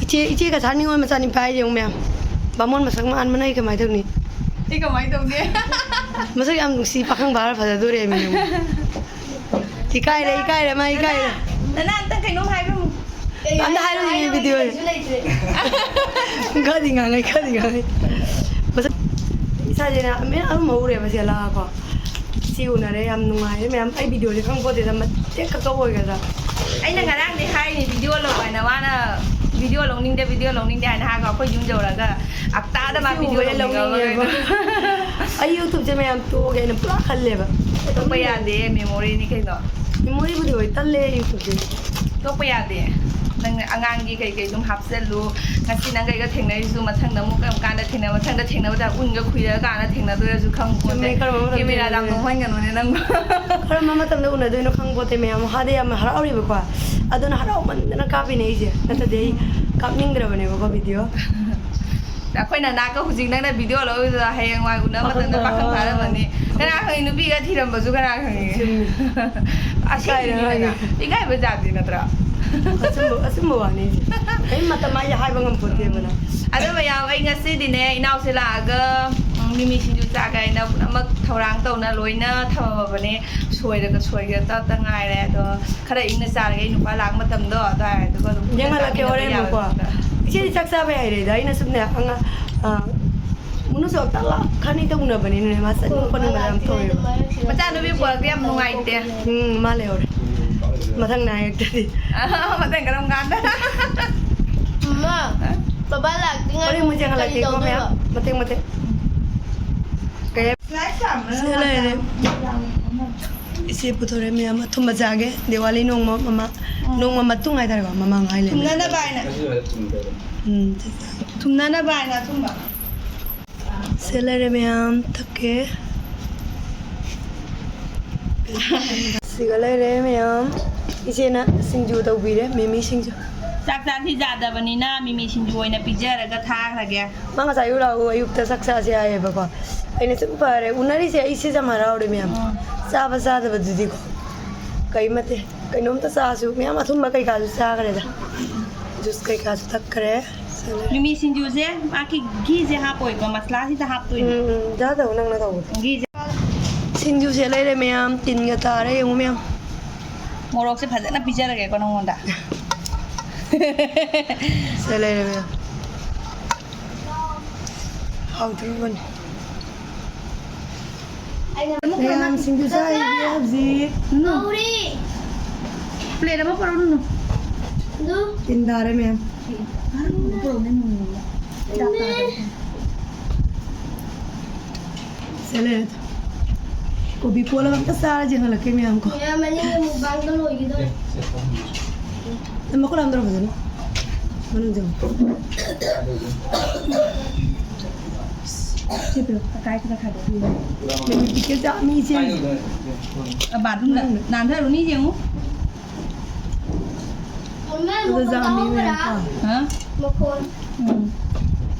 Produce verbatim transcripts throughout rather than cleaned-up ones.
ꯏꯆꯦ, ꯏꯆꯦ ꯀꯁꯥꯔ ꯅꯤꯉꯣꯜ ꯃꯆꯥꯅꯤꯄꯥ ꯍꯥꯏꯁꯦ ꯌꯦꯡꯉꯨ ꯃꯌꯥꯝ꯫ ꯕꯥꯃꯣꯟ ꯃꯁꯛ ꯃꯥꯟꯕꯅ ꯑꯩ ꯀꯃꯥꯏꯅ ꯇꯧꯅꯤ? ꯑꯩ ꯀꯃꯥꯏꯅ ꯇꯧꯅꯤ? ꯃꯁꯛ ꯌꯥꯝ ꯅꯨꯡꯁꯤ, ꯄꯥꯈꯪ ꯐꯥꯔ ꯐꯖꯗꯣꯔꯦꯃꯤ ꯌꯦꯡꯉꯨ꯫ ꯏꯀꯥꯏꯔꯦ, ꯏꯀꯥꯏꯔꯦ, ꯃꯥ ꯏꯀꯥꯏꯔꯦ꯫ ꯅꯅꯥ, ꯅꯅꯥ ꯑꯝꯇꯪ ꯀꯩꯅꯣꯝ ꯍꯥꯏꯕꯤꯔꯝꯃꯨ꯫ ꯑꯝꯇ ꯍꯥꯏꯔꯨꯅꯦ, ꯚꯤꯗꯤꯑꯣ꯫ ꯀꯩꯁꯨ ꯂꯩꯇ꯭ꯔꯦ꯫ ꯈꯔꯗꯤ ꯉꯥꯡꯉꯦ, ꯈꯔꯗꯤ ꯉꯥꯡꯉꯦ꯫ ꯃꯁꯛ, ꯏꯁꯥꯁꯦ ꯌꯥꯝ ꯑꯔꯨꯝꯕ ꯎꯔꯦꯕ ꯁꯤ ꯍꯜꯂꯛꯑꯒꯀꯣ꯫ ꯁꯤ ꯎꯅꯔꯦ, ꯌꯥꯝ ꯅꯨꯡꯉꯥꯏꯔꯦ ꯃꯌꯥꯝ꯫ ꯑꯩ ꯚꯤꯗꯤꯑꯣꯗꯤ ꯈꯪꯄꯣꯠꯇꯦꯗ, ꯃꯇꯦꯛ ꯈꯛꯇ ꯑꯣꯏꯒꯗ꯭ꯔꯥ꯫ ꯑꯩꯅ ꯉꯔꯥꯡꯗꯤ ꯍꯥꯏꯔꯤꯅꯤ ꯚꯤꯗꯤꯑꯣ ꯂꯧ ꯍꯥꯏꯅ, ꯃꯥꯅ ꯚꯤꯗꯤꯑꯣ ꯂꯧꯅꯤꯡꯗꯦ, ꯚꯤꯗꯤꯑꯣ ꯂꯧꯅꯤꯡꯗꯦ ꯍꯥꯏꯅ ꯍꯥꯏꯔꯒ ꯑꯩꯈꯣꯏ ꯌꯨꯝ ꯌꯧꯔꯒ ꯍꯞꯇꯥꯗ ꯃꯥ ꯁꯤ ꯚꯤꯗꯤꯑꯣ ꯎꯕꯗ ꯂꯧꯅꯤꯡꯉꯦꯕ꯫ ꯂꯧꯅꯤꯡꯉꯕ ꯀꯩꯅꯣ꯫ ꯑꯩ YouTubeꯁꯦ ꯃꯌꯥꯝ ꯇꯣꯛꯑꯒꯦ ꯑꯩꯅ ꯄꯨꯔꯥ ꯈꯜꯂꯦꯕ꯫ ꯇꯣꯛꯄ ꯌꯥꯗꯦ, memoryꯅꯤ ꯀꯩꯅꯣ꯫ Memoryꯕꯨꯗꯤ ꯑꯣꯏ, ꯇꯜꯂꯦ YouTubeꯁꯦ꯫ ꯇꯣꯛꯄ ꯌꯥꯗꯦ꯫ ꯅꯪ ꯑꯉꯥꯡꯒꯤ ꯀꯩꯀꯩ ꯑꯗꯨꯝ ꯍꯥꯞꯆꯜꯂꯨ꯫ ꯉꯁꯤ ꯅꯪ ꯀꯩꯒ ꯊꯦꯡꯅꯔꯤꯁꯨ ꯃꯊꯪꯗ ꯑꯃꯨꯛ ꯀꯔꯝ ꯀꯥꯟꯗ ꯊꯦꯡꯅ-, ꯃꯊꯪꯗ ꯊꯦꯡꯅꯕꯗ ꯎꯟꯒ ꯈꯨꯏꯔꯒ ꯀꯥꯟꯗ ꯊꯦꯡꯅꯗꯣꯏꯔꯁꯨ ꯈꯪꯄꯣꯟꯇꯦ꯫ ꯆꯨꯝꯃꯦ, ꯀꯔꯝꯕ ꯃꯇꯝꯗ ꯀꯦꯃꯦꯔꯥꯗ ꯌꯥꯝ ꯊꯦꯡꯅꯗꯣꯏꯅꯣ? ꯅꯣꯛꯍꯟꯒꯅꯨꯅꯦ ꯅꯪ꯫ ꯀꯔꯝꯕ ꯃꯇꯝꯗ ꯎꯅꯗꯣꯏꯅꯣ ꯈꯪꯄꯣꯟꯇꯦ ꯃꯌꯥꯝ꯫ ꯍꯥꯟꯅ ꯌꯥꯝ ꯍꯔꯥꯎꯔꯤꯕꯀꯣ꯫ ꯑꯗꯨꯅ ꯍꯔꯥꯎꯃꯟꯗꯅ ꯀꯥꯞꯄꯤꯅꯦ ꯑꯩꯁꯦ꯫ ꯅꯠꯇ꯭ꯔꯗꯤ ꯑꯩ ꯀꯥꯞꯅꯤꯡꯗ꯭ꯔꯕꯅꯦꯕꯀꯣ video꯫ ꯑꯩꯈꯣꯏꯅ ꯅꯥꯀ ꯍꯧꯖꯤꯛ ꯅꯪꯅ video ꯂꯧꯔꯤꯗꯣ ꯍꯌꯦꯡꯋꯥꯏ ꯎꯅꯕ ꯃꯇꯝꯗ ꯄꯥꯈꯪ ꯄꯥꯈꯪ ꯐꯥꯔꯝꯃꯅꯤ꯫ ꯐꯥꯔꯝꯃꯅꯤ꯫ ꯀꯅꯥ ꯈꯪꯉꯤ, ꯅꯨꯄꯤꯒ ꯊꯤꯔꯝꯕꯁꯨ ꯀꯅꯥ ꯈꯪꯉꯤ? ꯆꯨꯝꯃꯤ꯫ ꯑꯁꯦꯡꯕꯅꯤ ꯀꯥꯏꯗꯅꯣ ꯀꯩꯅꯣ꯫ ꯍꯥꯏꯒꯦ? ꯏꯀꯥꯏꯕ ꯖꯥꯠꯇꯤ ꯅꯠꯇ꯭ꯔꯥ? ꯑꯆꯨꯝꯕ, ꯑꯆꯨꯝꯕ ꯋꯥꯅꯤ ꯑꯩꯁꯦ꯫ ꯑꯩ ꯃꯇꯝ ꯍꯥꯏꯁꯦ ꯍꯥꯏꯕ ꯉꯝꯄꯣꯠꯇꯦꯕ ꯅꯪ꯫ ꯑꯗꯣ ꯃꯌꯥꯝ, ꯑꯩ ꯉꯁꯤꯗꯤꯅꯦ, ꯏꯅꯥꯎꯁꯦ ꯂꯥꯛꯑꯒ, ꯎꯝ, ꯃꯤꯃꯤ ꯁꯤꯡꯖꯨ ꯆꯥꯒꯦ ꯍꯥꯏꯅ ꯄꯨꯝꯅꯃꯛ ꯊꯧꯔꯥꯡ ꯇꯧꯅ ꯂꯣꯏꯅ ꯊꯝꯃꯕꯅꯦ꯫ ꯁꯣꯏꯔꯒ ꯁꯣꯏꯒ ꯇꯞꯇ ꯉꯥꯏꯔꯦ꯫ ꯑꯗꯣ ꯈꯔ ꯏꯪꯅ ꯆꯥꯔꯒꯦ, ꯑꯩ ꯅꯨꯄꯥ ꯂꯥꯛꯄ ꯃꯇꯝꯗꯣ ꯑꯗꯨꯋꯥꯏꯗꯨꯒ ꯑꯗꯨꯝ ꯄꯨꯟꯅ ꯌꯦꯡꯍꯜꯂꯛꯀꯦ ꯆꯥꯃꯤꯟꯅꯕ ꯍꯣꯔꯦꯟ ꯑꯃꯨꯛꯀꯣ꯫ ꯌꯥꯕꯗꯨꯗ꯫ ꯏꯆꯦꯗꯤ ꯆꯥꯛ ꯆꯥꯕ ꯍꯩꯔꯦꯗ꯫ ꯑꯩꯅ ꯁꯨꯝꯅꯦ, ꯑꯉꯥꯡ, ꯑ, ꯃꯨꯅꯨꯁꯨ ꯇꯂꯥ ꯈꯅꯤꯗ ꯎꯅꯕꯅꯤꯅꯅꯦ, ꯃꯥ ꯆꯠꯅꯤꯡ ꯈꯣꯠꯅꯤꯡꯕꯗ ꯌꯥꯝ ꯇꯧꯋꯦꯕ꯫ ꯃꯆꯥꯅꯨꯄꯤ ꯄꯨꯔꯛꯇꯦ, ꯌꯥꯝ ꯅꯨꯡꯉꯥꯏꯇꯦ꯫ ꯎꯝ, ꯃꯥ ꯂꯩꯍꯧꯔꯦ꯫ ꯃꯊꯪ ꯅꯥꯏꯔꯛꯇꯗꯤ꯫ ꯃꯊꯪ ꯀꯔꯝ ꯀꯥꯟꯗ? ꯃꯥ, ꯕꯕꯥ ꯂꯥꯛꯇ꯭ꯔꯤꯉꯩ ꯍꯣꯔꯦꯟ ꯑꯃꯨꯛ ꯀꯔꯤ ꯌꯦꯡꯍꯜꯂꯛꯀꯦꯀꯣ ꯇꯧꯗꯣꯏꯕ? ꯃꯌꯥꯝ꯫ ꯃꯇꯦꯛ ꯃꯇꯦꯛ꯫ ꯀꯩ ꯁꯤꯗ ꯂꯩꯔꯦ꯫ ꯏꯆꯦ ꯄꯨꯊꯣꯔꯛꯑꯦ ꯃꯌꯥꯝ ꯑꯊꯨꯝꯕ ꯆꯥꯒꯦ꯫ ꯗꯤꯋꯥꯂꯤ ꯅꯣꯡꯃ ꯃꯃꯥ-, ꯎꯝ꯫ ꯅꯣꯡꯃ ꯃꯇꯨꯡ ꯍꯥꯏꯇꯥꯔꯦꯀꯣ, ꯃꯃꯥꯡ ꯍꯥꯏ ꯂꯩꯔꯦ꯫ ꯊꯨꯝꯅꯅꯕ ꯍꯥꯏꯅ꯫ ꯎꯝ, ꯆꯥ-, ꯆꯥ-꯫ ꯊꯨꯝꯅꯅꯕ ꯍꯥꯏꯅ ꯑꯊꯨꯝꯕ꯫ ꯁꯤꯗ ꯂꯩꯔꯦ ꯃꯌꯥꯝ, ꯊꯛꯀꯦ꯫ ꯁꯤꯒ ꯂꯩꯔꯦ ꯃꯌꯥꯝ꯫ ꯏꯆꯦꯅ ꯁꯤꯡꯖꯨ ꯇꯧꯕꯤꯔꯦ, ꯃꯤꯃꯤ ꯁꯤꯡꯖꯨ꯫ ꯆꯥꯛ ꯆꯥꯁꯤ ꯌꯥꯗꯕꯅꯤꯅ ꯃꯤꯃꯤ ꯁꯤꯡꯖꯨ ꯑꯣꯏꯅ ꯄꯤꯖꯔꯒ ꯊꯥꯈ꯭ꯔꯒꯦ꯫ ꯃꯥ ꯉꯁꯥꯏ ꯑꯌꯨꯛ ꯂꯥꯛꯑꯣ, ꯑꯌꯨꯛꯇ ꯆꯥꯛ ꯆꯥꯁꯦ ꯍꯥꯏꯌꯦꯕꯀꯣ꯫ ꯑꯩꯅ ꯁꯨꯝ ꯐꯔꯦ, ꯎꯅꯔꯤꯁꯦ ꯑꯩ ꯁꯤꯁꯦ ꯌꯥꯝ ꯍꯔꯥꯎꯔꯦ ꯃꯌꯥꯝ꯫ ꯎꯝ꯫ ꯆꯥꯕ ꯆꯥꯗꯕꯗꯨꯗꯤꯀꯣ꯫ ꯀꯩꯃꯠꯇꯦ, ꯀꯩꯅꯣꯝꯇ ꯆꯥꯁꯨ ꯃꯌꯥꯝ ꯑꯊꯨꯝꯕ ꯀꯩꯀꯥꯁꯨ ꯆꯥꯈ꯭ꯔꯦꯗ꯫ ꯖꯨꯁ ꯀꯩꯀꯥꯁꯨ ꯊꯛꯈ꯭ꯔꯦ꯫ ꯃꯤꯃꯤ ꯁꯤꯡꯖꯨꯁꯦ ꯃꯥꯒꯤ ꯘꯤꯁꯦ ꯍꯥꯞꯄꯣꯏꯀꯣ, ꯃꯁꯂꯥꯁꯤꯗ ꯍꯥꯞꯇꯣꯏꯅꯦ꯫ ꯎꯝ, ꯎꯝ, ꯌꯥꯗꯧ ꯅꯪꯅ ꯇꯧꯕꯗꯣ꯫ ꯘꯤꯁꯦ꯫ ꯁꯤꯡꯖꯨꯁꯦ ꯂꯩꯔꯦ ꯃꯌꯥꯝ, ꯇꯤꯟꯒ ꯇꯥꯔꯦ ꯌꯦꯡꯉꯨ ꯃꯌꯥꯝ꯫ ꯃꯣꯔꯣꯛꯁꯦ ꯐꯖꯅ ꯄꯤꯖꯔꯒꯦꯀꯣ ꯅꯉꯣꯟꯗ꯫ ꯁꯦ ꯂꯩꯔꯦ ꯃꯌꯥꯝ꯫ ꯍꯥꯎꯗ꯭ꯔꯣꯕꯅꯤ꯫ ꯃꯌꯥꯝ ꯁꯤꯡꯖꯨ ꯆꯥꯔꯤꯁꯦ ꯍꯧꯖꯤꯛ꯫ ꯅꯨ꯫ ꯉꯧꯔꯤ꯫ ꯄ꯭ꯂꯦꯠ ꯑꯃ ꯄꯨꯔꯛꯎ, ꯅꯨ꯫ ꯑꯗꯨ꯫ ꯇꯤꯟ ꯇꯥꯔꯦ ꯃꯌꯥꯝ꯫ ꯄꯨꯔꯛꯎꯅꯦ, ꯅꯨ꯫ ꯆꯥꯛ ꯆꯥꯔꯦ꯫ ꯁꯦ ꯂꯩꯔꯦ꯫ ꯀꯣꯕꯤ ꯀꯣꯠꯂꯒ ꯑꯝꯇ ꯆꯥꯔꯁꯦ ꯍꯜꯂꯛꯀꯦ ꯃꯌꯥꯝ ꯀꯣ꯫ ꯃꯌꯥꯝ ꯃꯅꯤꯡꯒꯤ ꯃꯨꯛꯕꯥꯡꯗ ꯂꯣꯏꯈꯤꯗꯧꯔꯦ꯫ ꯅꯪ ꯃꯈꯨꯠ ꯍꯥꯝꯗꯔꯣ ꯐꯖꯅ꯫ ꯃꯅꯨꯡ ꯆꯪꯉꯣ꯫ ꯁꯤ ꯄꯤꯔꯛꯑꯣ꯫ ꯀꯀꯥꯏ ꯈꯔ ꯈꯥꯏꯗꯣꯛꯄꯤꯌꯨ꯫ ꯃꯤꯅꯤꯠ ꯇꯤꯀꯦꯠ ꯆꯥ-, ꯃꯤ ꯆꯦꯟꯁꯤ꯫ ꯑ, ꯕꯥꯠꯔꯨꯝꯗ ꯅꯥꯟꯊꯔꯨꯅꯤ ꯌꯦꯡꯉꯨ꯫ ꯑꯗꯨ ꯆꯥꯝꯃꯤ ꯃꯌꯥꯝ ꯀꯣ꯫ ꯍꯥ? ꯃꯈꯣꯟ꯫ ꯎꯝ꯫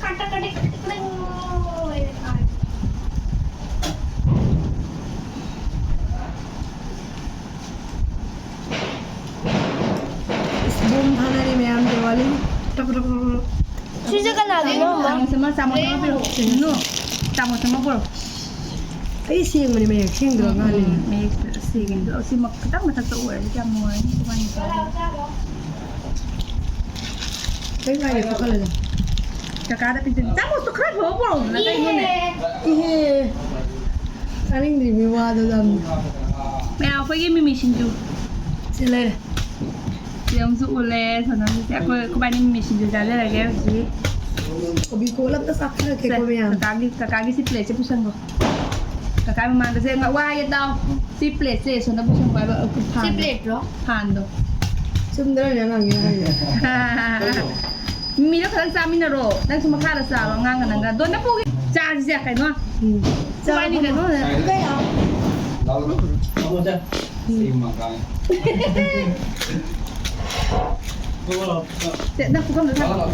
ꯀꯥ ꯇꯛ ꯀꯥ ꯇꯤꯛ ꯀꯥ ꯇꯤꯛ ꯀꯥ ꯇꯤꯛ꯫ ꯏꯁ, ꯕꯣꯝ ꯊꯥꯅꯔꯤ ꯃꯌꯥꯝ ꯗꯤꯋꯥꯂꯤ꯫ ꯇꯛ ꯇꯛ ꯇꯛ ꯇꯛ꯫ ꯁꯤꯁꯦ ꯀꯅꯥꯒꯤꯅꯣ, ꯃꯃꯥ? ꯆꯥꯃꯁ ꯑꯃ, ꯆꯥꯃꯁ ꯑꯃ ꯄꯤꯔꯛꯑꯣ꯫ ꯅꯨ, ꯆꯥꯃꯁ ꯑꯃ ꯄꯨꯔꯛꯑꯣ꯫ ꯑꯩ ꯁꯦꯡꯕꯅꯦ, ꯃꯌꯦꯛ ꯁꯦꯡꯗ꯭ꯔꯣ, ꯎꯝ, ꯑꯉꯥꯡꯅꯤꯅ? ꯎꯝ, ꯃꯌꯦꯛ ꯁꯦꯡꯉꯦ꯫ ꯑꯗꯣ ꯁꯤ ꯃꯛ-, ꯈꯤꯇꯪ ꯃꯊꯛꯇ ꯑꯣꯏꯔꯗꯤ ꯌꯥꯝ ꯅꯨꯡꯉꯥꯏꯅꯤ꯫ ꯀꯃꯥꯏꯅ ꯇꯧꯕ? ꯀꯩꯝ ꯀꯥꯏꯗꯦ, ꯀꯣꯛꯍꯜꯂꯁꯦ꯫ ꯀꯀꯥꯗ ꯄꯤꯖꯅꯤ꯫ ꯆꯥꯃꯁꯇꯣ ꯈꯔ ꯐꯕ ꯄꯨꯔꯛꯎꯗꯅ, ꯀꯩꯅꯣꯅꯦ? ꯏꯍꯦ꯫ ꯇꯥꯅꯤꯡꯗ꯭ꯔꯤ ꯃꯤ ꯋꯥꯗꯣ ꯌꯥꯝꯅ꯫ ꯃꯌꯥꯝ ꯑꯩꯈꯣꯏꯒꯤ ꯃꯤꯃꯤ ꯁꯤꯡꯖꯨ꯫ ꯁꯤ ꯂꯩꯔꯦ꯫ ꯁꯤ ꯑꯃꯁꯨ ꯎꯂꯦ, ꯁꯣꯅꯝꯒꯤꯁꯦ꯫ ꯑꯩꯈꯣꯏ, ꯑꯩꯈꯣꯏꯕꯥꯅꯤ ꯃꯤꯃꯤ ꯁꯤꯡꯖꯨ ꯆꯥꯖꯔꯒꯦ ꯍꯧꯖꯤꯛ꯫ ꯀꯣꯕꯤ ꯀꯣꯠꯂ ꯑꯝꯇ ꯆꯥꯊꯔꯛꯀꯦꯀꯣ ꯁꯦ, ꯃꯌꯥꯝ꯫ ꯀꯀꯥꯒꯤ, ꯀꯀꯥꯒꯤ ꯁꯤ ꯄ꯭ꯂꯦꯠꯁꯦ ꯄꯨꯁꯟꯈꯣ꯫ ꯀꯀꯥ ꯃꯃꯥꯡꯗ ꯁꯦ, ꯋꯥ ꯍꯥꯏꯒꯦ ꯇꯥꯎ꯫ ꯁꯤ ꯄ꯭ꯂꯦꯠꯁꯦ ꯁꯣꯝꯗ ꯄꯨꯁꯟꯈꯣ ꯍꯥꯏꯕ, ꯐꯥꯟꯗꯣ꯫ ꯁꯤ ꯄ꯭ꯂꯦꯠꯂꯣ? ꯐꯥꯟꯗꯣ꯫ ꯆꯨꯝꯗ꯭ꯔꯅꯦ ꯑꯉꯥꯡꯒꯤ ꯍꯥꯏꯔꯤꯗꯣ? ꯃꯤꯃꯤꯗꯣ ꯈꯇꯪ ꯆꯥꯃꯤꯟꯅꯔꯣ꯫ ꯅꯪꯁꯨ ꯃꯈꯥꯗ ꯆꯥꯔꯣ, ꯑꯉꯥꯡꯒ ꯅꯪꯒ꯫ ꯗꯣꯟꯗ ꯄꯨꯒꯦ꯫ ꯆꯥꯁꯤꯁꯦ ꯀꯩꯅꯣ꯫ ꯎꯝ꯫ ꯏꯕꯥꯅꯤ ꯀꯩꯅꯣ꯫ ꯀꯩ ꯌꯥꯝ? ꯁꯦ, ꯅꯪ ꯄꯨꯈꯝꯗ ꯊꯝꯃꯣ꯫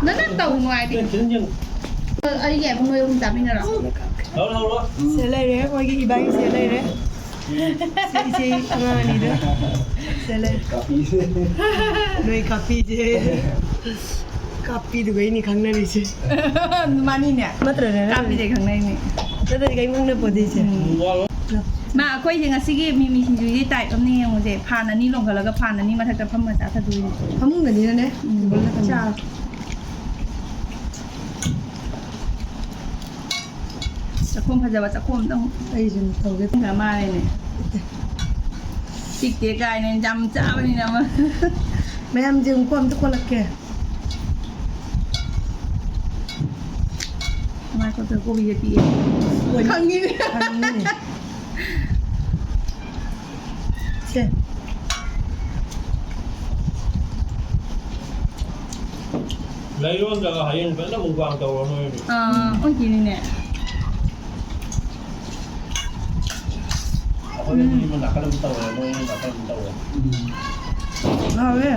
ꯅꯪ, ꯅꯪ ꯇꯧꯅꯨ ꯍꯥꯏꯗꯤ꯫ ꯑꯩꯒꯤ ꯍꯥꯏꯕ ꯅꯣꯏ ꯑꯍꯨꯝ ꯆꯥꯃꯤꯟꯅꯔꯣ꯫ ꯁꯦ ꯂꯩꯔꯦ, ꯃꯣꯏꯒꯤ ꯏꯕꯥꯏ ꯁꯦ ꯂꯩꯔꯦ꯫ ꯏꯆꯦ, ꯏꯆꯦ ꯑꯉꯥꯡ ꯑꯅꯤꯗꯣ꯫ ꯆꯠꯂꯦ꯫ ꯀꯥꯞꯄꯤꯁꯦ꯫ ꯅꯣꯏ ꯀꯥꯞꯄꯤꯁꯦ꯫ ꯀꯥꯞꯄꯤꯗꯨꯒꯩꯅꯤ ꯈꯪꯅꯔꯤꯁꯦ꯫ ꯃꯥꯅꯤꯅꯦ꯫ ꯅꯠꯇ꯭ꯔꯅꯦ? ꯀꯥꯞꯄꯤꯗꯩ ꯈꯪꯅꯩꯅꯦ꯫ ꯅꯠꯇ꯭ꯔꯗꯤ ꯀꯩꯝ ꯈꯪꯅꯄꯣꯠꯇꯦ ꯏꯆꯦ꯫ ꯎꯝ꯫ ꯃꯥ, ꯑꯩꯈꯣꯏꯁꯦ ꯉꯁꯤꯒꯤ ꯃꯤꯃꯤ ꯁꯤꯡꯖꯨꯒꯤ type ꯑꯃꯅꯦ ꯌꯦꯡꯉꯨꯁꯦ꯫ ꯐꯥꯟ ꯑꯅꯤ ꯂꯣꯟꯈꯠꯂꯒ ꯐꯥꯟ ꯑꯅꯤ ꯃꯊꯛꯇ ꯐꯝꯃ ꯆꯥꯊꯗꯣꯏꯅꯦ꯫ ꯐꯃꯨꯡꯗꯅꯤꯅꯅꯦ꯫ ꯎꯝ꯫ ꯇꯦꯕꯜꯗ ꯊꯝꯃꯦ꯫ ꯆꯥꯔꯣ꯫ ꯆꯥꯛꯈꯣꯝ ꯐꯖꯕ ꯆꯥꯛꯈꯣꯝ ꯑꯝꯇꯪ ꯑꯩꯁꯨ ꯇꯧꯒꯦ꯫ ꯈꯔ ꯃꯥꯜꯂꯦꯅꯦ꯫ ꯄꯤꯛꯇꯦ ꯀꯥꯏꯅ ꯌꯥꯝ ꯆꯥꯕꯅꯤꯅ ꯑꯃ꯫ ꯃꯌꯥꯝꯁꯦ ꯑꯃꯨꯛꯀ ꯑꯝꯇ ꯀꯣꯜꯂꯛꯀꯦ꯫ ꯃꯥꯏ ꯀꯣꯟꯇ ꯀꯣꯕꯤꯁꯦ ꯄꯤꯛꯑꯦ꯫ ꯍꯣꯏ꯫ ꯈꯪꯉꯤꯅꯦ꯫ ꯈꯪꯉꯤꯅꯦ꯫ ꯁꯦ꯫ ꯂꯩꯔꯣꯟꯗꯒ ꯍꯌꯦꯡ ꯐꯖꯅ mukbang ꯇꯧꯔꯣ ꯅꯣꯏ꯫ ꯑꯥ, ꯑꯣꯟꯈꯤꯅꯤꯅꯦ꯫ ꯑꯩꯈꯣꯏꯅ ꯎꯝ꯫ ꯃꯤ ꯑꯃ ꯅꯥꯀꯟ ꯑꯃ ꯇꯧꯔꯦ, ꯃꯣꯏ ꯑꯃ ꯅꯥꯀꯟ ꯑꯃ ꯇꯧꯔꯦ꯫ ꯎꯝ꯫ ꯍꯥꯎꯋꯦ꯫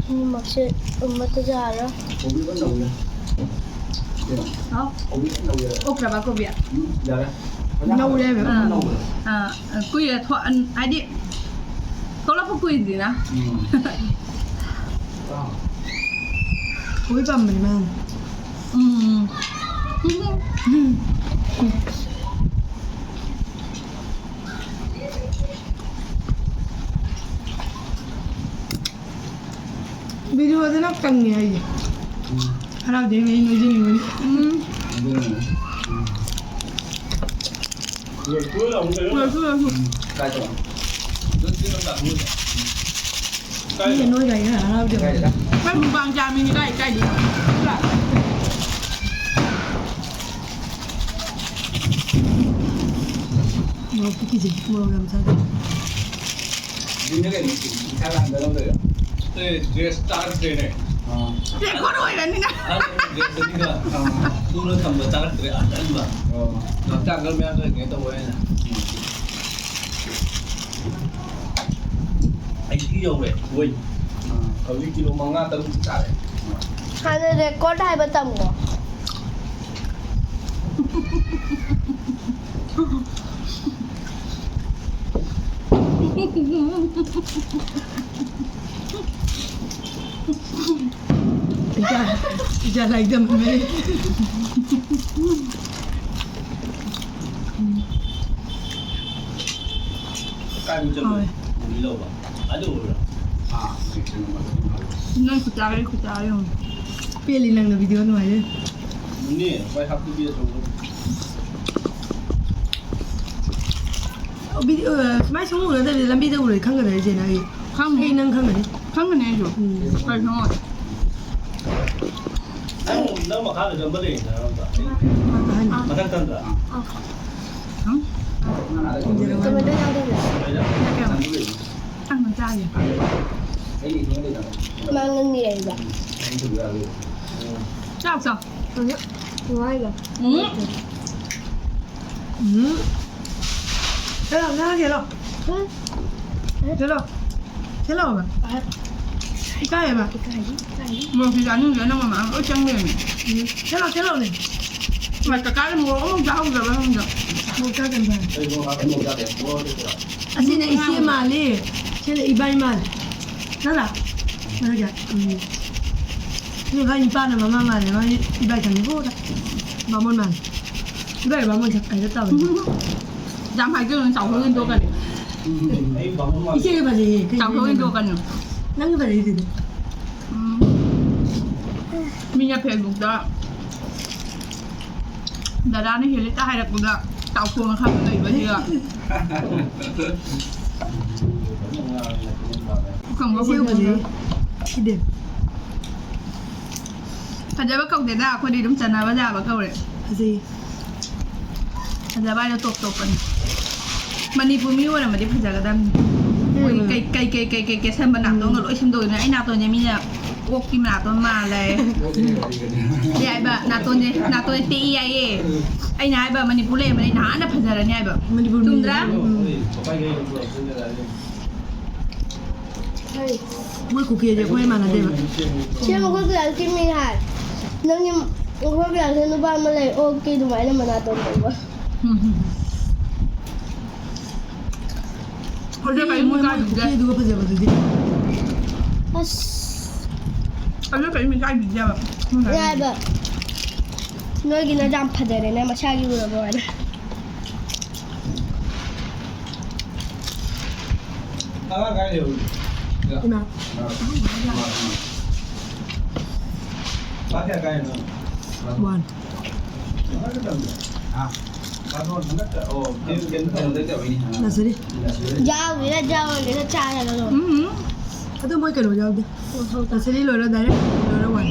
ꯑꯅꯤꯃꯛꯁꯦ ꯑꯃꯠꯇ ꯌꯥꯔꯣꯏ꯫ ꯀꯣꯕꯤ ꯐꯖꯅ ꯅꯧꯔꯦ꯫ ꯍꯥꯎ꯫ ꯀꯣꯕꯤ ꯐꯖꯅ ꯅꯧꯔꯦ꯫ ꯑꯣꯛꯇ꯭ꯔꯕ ꯀꯣꯕꯤ? ꯎꯝ, ꯌꯥꯔꯦ꯫ ꯅꯧꯔꯦ ꯍꯥꯏꯕ꯫ ꯐꯖꯅ ꯅꯧꯔꯦ꯫ ꯑꯥ, ꯀꯨꯏꯔꯦ ꯊꯣꯛ-, ꯑꯟ-, ꯍꯥꯏꯗꯤ ꯊꯣꯛꯂꯛꯄ ꯀꯨꯏꯗ꯭ꯔꯤꯅ꯫ ꯎꯝ꯫ ꯑꯥ꯫ ꯀꯣꯕꯤ ꯄꯥꯝꯕꯅꯤ ꯃꯥ꯫ ꯎꯝ꯫ ꯎꯝ꯫ ꯚꯤꯗꯤꯑꯣꯗꯅ ꯀꯪꯉꯦ ꯑꯩꯁꯦ꯫ ꯎꯝ꯫ ꯍꯔꯥꯎꯗꯦ ꯑꯩ ꯅꯣꯏꯖꯅꯤꯡꯕꯅꯤ꯫ ꯎꯝ꯫ ꯑꯗꯨꯅꯅꯦ꯫ ꯎꯝ꯫ ꯂꯣꯏꯊꯣꯛꯑ ꯂꯥꯎ ꯀꯩꯅꯣ꯫ ꯂꯣꯏꯊꯣꯛꯑ ꯂꯥꯎ꯫ ꯎꯝ꯫ ꯀꯥꯏ ꯇꯧꯔꯣ? ꯂꯣꯏꯊꯣꯛꯑ ꯂꯥꯎ ꯀꯥꯏꯗꯅꯣ? ꯃꯤꯅ ꯅꯣꯏꯒꯥꯏꯅ ꯍꯔꯥꯎꯗꯦ꯫ ꯀꯥꯏꯗ? ꯑꯩꯈꯣꯏ mukbang ꯆꯥꯕ ꯃꯤꯅꯤ ꯀꯥꯏ ꯀꯥꯏꯗꯩꯅꯣ? ꯃꯣꯔꯣꯛꯇꯤ ꯀꯤꯖꯩ, ꯃꯣꯔꯣꯛ ꯌꯥꯝ ꯆꯥꯗꯦ꯫ ꯌꯨꯝꯗ ꯂꯩꯕ ꯏꯁꯥ ꯂꯥꯛꯑꯒ ꯂꯧꯗꯣꯏꯔꯣ? ꯑꯦ, dress ꯆꯥꯔꯛꯇ꯭ꯔꯦꯅꯦ꯫ ꯑꯥ꯫ Record ꯑꯣꯏꯔꯅꯤꯅ꯫ ꯑꯥ, dress ꯑꯅꯤꯒ, ꯑꯥ, ꯁꯨꯔ ꯊꯝꯕ ꯆꯥꯔꯛꯇ꯭ꯔꯦ, ꯑꯥ, ꯆꯥꯅꯤꯡꯕ꯫ ꯑꯣ, ꯍꯛꯆꯥꯡ ꯈꯔ ꯃꯌꯥꯝ ꯈꯔ ꯀꯩꯅꯣ ꯇꯧꯕ ꯑꯣꯏꯅ꯫ ꯑꯩꯠꯇꯤ ꯌꯧꯔꯦ, weight꯫ ꯑꯥ꯫ ꯍꯧꯖꯤꯛ ꯀꯤꯂꯣ ꯃꯉꯥ ꯇꯔꯨꯛ ꯇꯥꯔꯦ꯫ ꯑꯥ꯫ ꯍꯥꯟꯅ record ꯍꯥꯏꯕ ꯇꯝꯃꯣ꯫ ꯏꯆꯥ, ꯏꯆꯥ ꯂꯥꯏꯗꯝꯃꯦ꯫ ꯀꯥꯏꯕ ꯆꯠꯂꯨꯏ? ꯍꯣꯏ꯫ ꯎꯅꯤ ꯂꯧꯕ꯫ ꯑꯗꯨ ꯎꯕ꯭ꯔꯥ? ꯑꯥ, ꯅꯣꯏ ꯈꯨꯆꯥꯒꯤ ꯈꯨꯆꯥ ꯌꯦꯡꯉꯨ꯫ ꯄꯦꯜꯂꯤ ꯅꯪꯅ video ꯅꯨꯡꯉꯥꯏꯔꯦ꯫ ꯎꯅꯤ, ꯍꯣꯏ, ꯍꯥꯞꯄꯤꯒꯦ ꯑꯆꯧꯕ꯫ ꯚꯤꯗꯤꯑꯣ, ꯑ, ꯁꯨꯃꯥꯏ ꯁꯨꯝ ꯎꯅꯗꯕꯤꯗ ꯂꯝꯕꯤꯗ ꯎꯔꯗꯤ ꯈꯪꯒꯗ꯭ꯔꯥ ꯏꯆꯦ ꯅꯪ ꯑꯩ? ꯈꯪꯅꯤ꯫ ꯑꯩ ꯅꯪ ꯈꯪꯒꯅꯤ꯫ ꯈꯪꯒꯅꯤ ꯑꯩꯁꯨ꯫ ꯎꯝ꯫ ꯀꯩ ꯈꯪꯉꯣꯏ? ꯅꯪ, ꯅꯪ ꯃꯈꯥꯗ ꯀꯝꯕ ꯂꯩꯔꯤꯅꯣ ꯅꯪ? ꯑꯍꯟ꯫ ꯃꯊꯛ ꯊꯪꯕ? ꯎꯝ꯫ ꯇꯣꯃꯦꯇꯣ ꯌꯥꯎꯗꯕ꯭ꯔꯥ? ꯀꯩꯗ? ꯌꯥꯎꯗꯦ꯫ ꯅꯪ ꯆꯥꯒꯦ꯫ ꯃꯥ ꯉꯥꯅꯤ ꯂꯩꯕ꯫ ꯆꯥꯎ, ꯆꯥꯎ꯫ ꯎꯝ꯫ ꯅꯨꯡꯉꯥꯏꯕ꯫ ꯎꯝ꯫ ꯎꯝ꯫ ꯆꯠꯂꯣ, ꯅꯪ ꯆꯠꯂꯣ꯫ ꯎꯝ꯫ ꯆꯠꯂꯣ꯫ ꯆꯠꯂꯣꯕ꯫ ꯑ꯫ ꯏꯀꯥꯏꯌꯦꯕ꯫ ꯏꯀꯥꯏꯌꯦ, ꯏꯀꯥꯏꯌꯦ꯫ ꯃꯣꯔꯣꯛꯁꯨ ꯆꯥꯅꯤꯡꯗꯦ, ꯅꯪ ꯃꯃꯥ ꯂꯣꯏ ꯆꯪ ꯂꯩꯔꯝꯃꯦ꯫ ꯎꯝ꯫ ꯆꯠꯂꯣ, ꯆꯠꯂꯣꯅꯦ꯫ ꯃꯥ ꯀꯀꯥꯗ ꯃꯣꯔꯣꯛ ꯑꯃꯨꯛ ꯆꯥꯍꯧꯗ꯭ꯔꯕ ꯈꯪꯗꯦ꯫ ꯃꯣꯔꯣꯛ ꯆꯥꯗꯕ꯫ ꯑꯁꯤꯅ ꯏꯆꯦ ꯃꯥꯜꯂꯤ꯫ ꯁꯤꯅ ꯏꯕꯥꯏ ꯃꯥꯜꯂꯤ꯫ ꯅꯠꯇ꯭ꯔꯥ? ꯑꯗꯨꯒ, ꯎꯝ꯫ ꯁꯤ ꯃꯥꯏ ꯅꯨꯄꯥꯅ ꯃꯃꯥ ꯃꯥꯜꯂꯦ, ꯃꯥꯗꯤ ꯏꯕꯥꯏ ꯊꯝꯃꯤꯀꯣ꯫ ꯕꯥꯃꯣꯟ ꯃꯥꯜꯂꯦ꯫ ꯏꯕꯥꯏ ꯕꯥꯃꯣꯟ ꯁꯛ ꯍꯥꯏꯒꯦ ꯇꯧꯕꯅꯤ꯫ ꯌꯥꯝ ꯍꯥꯏꯖꯜꯂꯨ, ꯆꯥꯎꯊꯣꯛ ꯍꯦꯟꯗꯣꯛꯀꯅꯤ꯫ ꯏꯆꯦꯒꯤ ꯐꯖꯩꯌꯦ, ꯀꯩ ꯆꯥꯎꯊꯣꯛ ꯍꯦꯟꯗꯣꯛꯀꯅꯤ꯫ ꯅꯪꯒꯤ ꯐꯖꯩꯗꯨꯗꯤ꯫ ꯎꯝ꯫ ꯃꯤꯅ Facebookꯇ ꯗꯗꯥꯅ ꯍꯦꯜꯂꯤꯇ ꯍꯥꯏꯔꯛꯄꯗ ꯆꯥꯎꯊꯣꯛꯅ ꯈꯟꯕ ꯂꯩꯕꯁꯤꯒ꯫ ꯈꯪꯕ ꯏꯆꯦꯒꯤ ꯐꯖꯩꯌꯦ꯫ ꯈꯨꯗꯤꯡꯃꯛ꯫ ꯁꯤꯗꯤ꯫ ꯐꯖꯕ ꯀꯧꯗꯦꯗ, ꯑꯩꯈꯣꯏꯗꯤ ꯑꯗꯨꯝ ꯆꯟꯅꯕ ꯌꯥꯕ ꯀꯧꯔꯦ꯫ ꯐꯖꯩ꯫ ꯐꯖꯕ ꯍꯥꯏꯅ ꯇꯣꯞ ꯇꯣꯞꯄꯅꯤ꯫ ꯃꯅꯤꯄꯨꯔ ꯃꯤ ꯑꯣꯏꯔꯝꯃꯗꯤ ꯐꯖꯒꯗꯕꯅꯤ꯫ ꯃꯣꯏ ꯎꯝ꯫ ꯀꯩ, ꯀꯩ, ꯀꯩ, ꯀꯩ, ꯀꯩ ꯀꯦꯁꯟꯕ ꯅꯥꯇꯣꯟꯒ ꯎꯝ꯫ ꯂꯣꯏ ꯁꯦꯝꯗꯣꯛꯏꯅꯦ꯫ ꯑꯩ ꯅꯥꯇꯣꯟꯁꯦ ꯃꯤꯅ ꯑꯣꯛꯀꯤ ꯃꯅꯥꯇꯣꯟ ꯃꯥꯜꯂꯦ꯫ ꯁꯤ ꯍꯥꯏꯕ ꯅꯥꯇꯣꯟꯁꯦ, ꯅꯥꯇꯣꯟꯁꯦ ꯇꯦꯛꯏ ꯍꯥꯏꯌꯦ꯫ ꯑꯩꯅ ꯍꯥꯏꯕ ꯃꯅꯤꯄꯨꯔ ꯂꯩꯔꯝꯃꯗꯤ ꯅꯍꯥꯟꯅ ꯐꯖꯔꯅꯤ ꯍꯥꯏꯕ꯫ ꯃꯅꯤꯄꯨꯔ ꯆꯨꯝꯗ꯭ꯔꯥ? ꯃꯤꯅꯦ꯫ ꯎꯝ꯫ ꯃꯣꯏ ꯀꯨꯀꯤꯁꯦ ꯑꯩꯈꯣꯏ ꯃꯥꯟꯅꯗꯦꯕ꯫ ꯁꯤ ꯑꯩꯈꯣꯏ ꯀ꯭ꯂꯥꯁꯀꯤ ꯃꯤ ꯍꯥꯏ꯫ ꯅꯪꯒꯤ ꯑꯩꯈꯣꯏ ꯀ꯭ꯂꯥꯁꯇ ꯅꯨꯄꯥ ꯑꯃ ꯂꯩ, ꯑꯣꯛꯀꯤ ꯑꯗꯨꯃꯥꯏꯅ ꯃꯅꯥꯇꯣꯟ ꯇꯧꯕ꯫ ꯍꯧꯖꯤꯛ ꯀꯔꯤꯝ ꯃꯣꯏ ꯃꯣꯏ ꯀꯥꯏꯕꯤꯗꯦ꯫ ꯀꯨꯀꯤꯗꯨꯒ ꯐꯖꯕꯗꯨꯗꯤ꯫ ꯑꯁ꯫ ꯍꯧꯖꯤꯛ ꯀꯔꯤꯝ ꯀꯥꯏꯕꯤꯗꯦꯕ꯫ ꯌꯥꯏꯕ꯫ ꯅꯣꯏꯒꯤꯅ ꯌꯥꯝ ꯐꯖꯔꯦꯅꯦ, ꯃꯁꯥꯒꯤ ꯎꯔꯕ ꯋꯥꯅꯦ꯫ ꯑꯉꯥꯡ ꯀꯥꯏ ꯂꯩꯍꯧꯔꯤ? ꯏꯃꯥ꯫ ꯀ꯭ꯂꯥꯁ ꯀꯌꯥ ꯀꯥꯏꯅꯣ? ꯋꯥꯟ꯫ ꯍꯥ? ꯀ꯭ꯂꯥꯁ ꯋꯥꯟ ꯍꯟꯗꯛꯇ? ꯑꯣ, ꯀꯩꯅꯣ, ꯀꯩꯅꯣ, ꯀꯩꯅꯣ ꯇꯧꯔꯤꯅꯤ, ꯍꯥ? ꯅꯁꯔꯤ? ꯌꯥꯎꯗꯦꯗ, ꯌꯥꯎꯗꯦꯗ, ꯆꯥꯔꯒ ꯂꯣꯏꯔꯦ꯫ ꯎꯝ꯫ ꯑꯗꯣ ꯃꯣꯏ ꯀꯩꯅꯣ ꯌꯥꯎꯗꯦ꯫ ꯅꯁꯔꯤ ꯂꯣꯏꯔ direct ꯂꯣꯏꯔ ꯋꯥꯟ꯫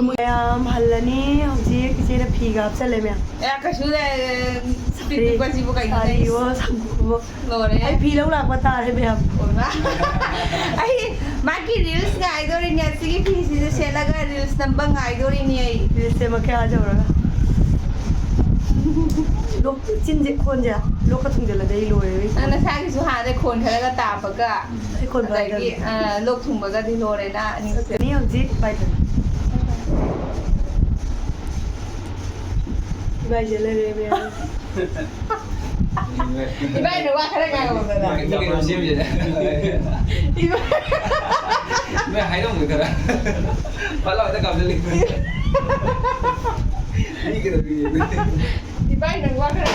ꯃꯌꯥꯝ ꯍꯜꯂꯅꯤ ꯍꯧꯖꯤꯛ꯫ ꯏꯆꯦꯅ ꯐꯤꯒ ꯍꯥꯞꯆꯜꯂꯦ ꯃꯌꯥꯝ꯫ ꯑꯦ, ꯀꯩꯁꯨ ꯂꯩ-, ꯁꯥꯔꯤꯑꯣ, ꯁꯪꯒꯣꯝꯑꯣ꯫ ꯂꯣꯏꯔꯦ꯫ ꯑꯩ ꯐꯤ ꯂꯧ ꯂꯥꯛꯄ ꯇꯥꯔꯦ ꯃꯌꯥꯝ꯫ ꯑꯣꯏꯃꯥ꯫ ꯑꯩ ꯃꯥꯒꯤ reels ꯉꯥꯏꯗꯣꯔꯤꯅꯦ꯫ ꯑꯁꯤꯒꯤ ꯐꯤꯁꯤꯁꯨ ꯁꯦꯠꯂꯒ reels ꯅꯝꯕ ꯉꯥꯏꯗꯣꯔꯤꯅꯦ ꯑꯩ꯫ Reels ꯁꯦꯝꯃꯛꯀꯦ ꯑꯥ ꯌꯧꯔꯒ꯫ ꯂꯣꯛ ꯆꯤꯟꯁꯦ ꯈꯣꯟꯁꯦ ꯂꯣꯛꯀ ꯊꯨꯡꯖꯜꯂꯗꯤ ꯑꯩ ꯂꯣꯏꯔꯦ꯫ ꯅꯪ ꯅꯁꯥꯒꯤꯁꯨ ꯍꯥꯟꯅ ꯈꯣꯟ ꯈꯔꯒ ꯇꯥꯕꯒ, ꯑꯩ ꯈꯣꯟ ꯑꯗꯒꯤ, ꯐꯥꯗꯕꯅꯤ꯫ ꯑ, ꯂꯣꯛ ꯊꯨꯡꯕꯒꯗꯤ ꯂꯣꯏꯔꯦ ꯅꯪ ꯑꯅꯤꯁꯦ꯫ ꯆꯠꯀꯅꯤ ꯍꯧꯖꯤꯛ ꯄꯥꯏꯗꯅ꯫ ꯏꯕꯥꯏꯁꯦ ꯂꯩꯔꯦ ꯃꯌꯥꯝ꯫ ꯏꯕꯥꯏꯅ ꯋꯥ ꯈꯔ ꯉꯥꯡꯉꯧꯗꯅ꯫ ꯏꯕꯥꯏ-, ꯅꯣꯏ ꯍꯥꯏꯔꯝꯃꯣꯏ ꯈꯔ꯫ ꯐꯠ ꯂꯥꯎ ꯍꯦꯛꯇ ꯀꯥꯞꯁꯤꯜꯂꯤ꯫ ꯃꯤ ꯀꯩꯗꯧꯔꯤ? ꯏꯕꯥꯏ ꯅꯪ ꯋꯥ ꯈꯔ꯫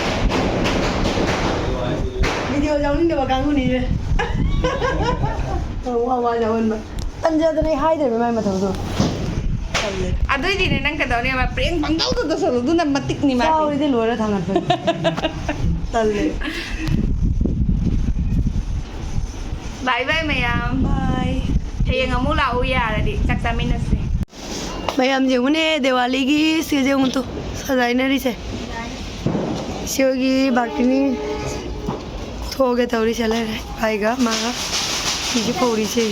Video ꯌꯥꯎꯅꯤꯡꯗꯕ ꯀꯥꯡꯕꯨꯅꯤꯅꯦ꯫ ꯋꯥ ꯋꯥ ꯌꯥꯎꯍꯟꯕ꯫ ꯇꯟꯖꯗꯅ ꯑꯩ ꯍꯥꯏꯗ꯭ꯔꯦꯕ ꯃꯥꯏ ꯃꯊꯧꯗꯣ꯫ ꯇꯜꯂꯦ꯫ ꯑꯗꯨꯏꯗꯤꯅꯦ ꯅꯪ ꯀꯩꯗꯧꯅꯦꯕ? Prank ꯄꯪꯇꯧꯗ ꯇꯧꯁꯜꯂꯨ꯫ ꯑꯗꯨꯅ ꯃꯇꯤꯛꯅꯤ ꯃꯥꯗꯤ꯫ ꯆꯥꯎꯔꯤꯗꯤ ꯂꯣꯏꯔ ꯊꯥꯡꯒꯠꯄꯅꯤ꯫ ꯇꯜꯂꯦ꯫ Bye bye ꯃꯌꯥꯝ꯫ Bye꯫ ꯍꯌꯦꯡ ꯑꯃꯨꯛ ꯂꯥꯛꯎ ꯌꯥꯔꯗꯤ ꯆꯥꯛ ꯆꯥꯃꯤꯟꯅꯁꯦ꯫ ꯃꯌꯥꯝ ꯌꯦꯡꯉꯨꯅꯦ, ꯗꯤꯋꯥꯂꯤꯒꯤ ꯁꯤꯁꯦ ꯌꯦꯡꯉꯨ ꯇꯨ, ꯁꯖꯥꯏꯅꯔꯤꯁꯦ꯫ ꯏꯆꯦ ꯍꯣꯏꯒꯤ balcony꯫ ꯊꯣꯛꯑꯒꯦ ꯇꯧꯔꯤꯁꯦ ꯂꯩꯔꯦ꯫ ꯏꯄꯥꯏꯒ ꯃꯥꯒ ꯐꯤꯁꯦ ꯐꯧꯔꯤꯁꯦ꯫